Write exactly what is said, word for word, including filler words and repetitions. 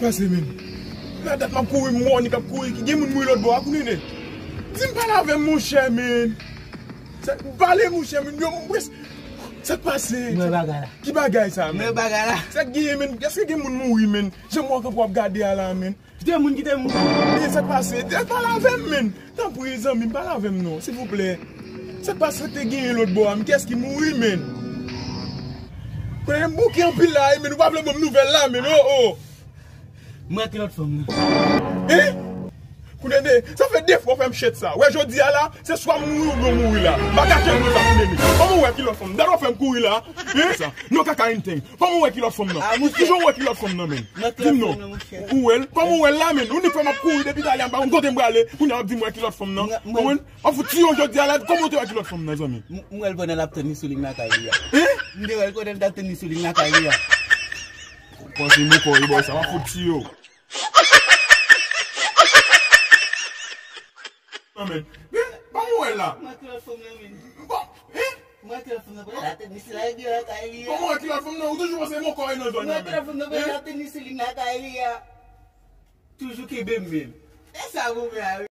Pase, men. La dat m ap kouri, m wè w, nèg k ap kouri, ki gen moun mouri lòt bò a, kounene. Di m pale avè m, monchè, men. Sa, pale, monchè, men. Yo, m pres-, sa k pase? Mwen bagay la. Ki bagay sa, men? Mwen bagay la. Sa k genyen, men? Èske gen moun mouri, men? Jan m wè w kanpe w ap gade a la, men. Ki te moun ki te mouri? E sa k pase? Di, pale avè m, men. Tanpri, zanmi m, pale avè m non, silvouplè. Sa k pase, sa k te genyen lòt bò a, men? Kiyès ki mouri, men? Kounene m bouke anpil la, men ou pa vle ban m nouvèl la, men. Oh, oh. Mwen ki lòt fanm nan. Hein? Kounene, sa fè de fwa w fè m chat sa. Wè, jodi a la, se swa m mouri oubyen w mouri la. M pa ka chat nou la, kounene. Kòman w wè ki lòt fanm? Dat w ap fè m kouri la. Hein? Sa. Non, kaka anything. Kòman w wè ki lòt fanm nan? Kijan w wè ki lòt fanm nan, men? Di m non. Ou wè l? Kòman w wè l la, men? Ou nèk fè m ap kouri depi talè a, m pa konn kote m prale. Kounye a w ap di m wè ki lòt fanm nan. Konprann? M ap fout tiye w jodi a la, kòman w te wè ki lòt fanm nan, zanmi? M wè l pandan l ap tann li sou liy lakay li a. Hein? M te wè l pandan l t ap tann li sou liy lakay li a. Panse m ankò, e bòy sa, m ap fout tiye w. Non, men. Hein? Kòman w wè l la? Mwen ki lòt fanm nan, men. Bon, hein? Mwen ki lòt fanm nan, pandan l ap tann li sou liy lakay li a. Kòman w wè ki lòt fanm nan? Ou toujou panse m ankò e nan zòn nan, men. Mwen ki lòt fanm nan, pandan l ap tann li sou liy lakay li a. Toujou kenbe m, men. E sa, gwo bra, wi.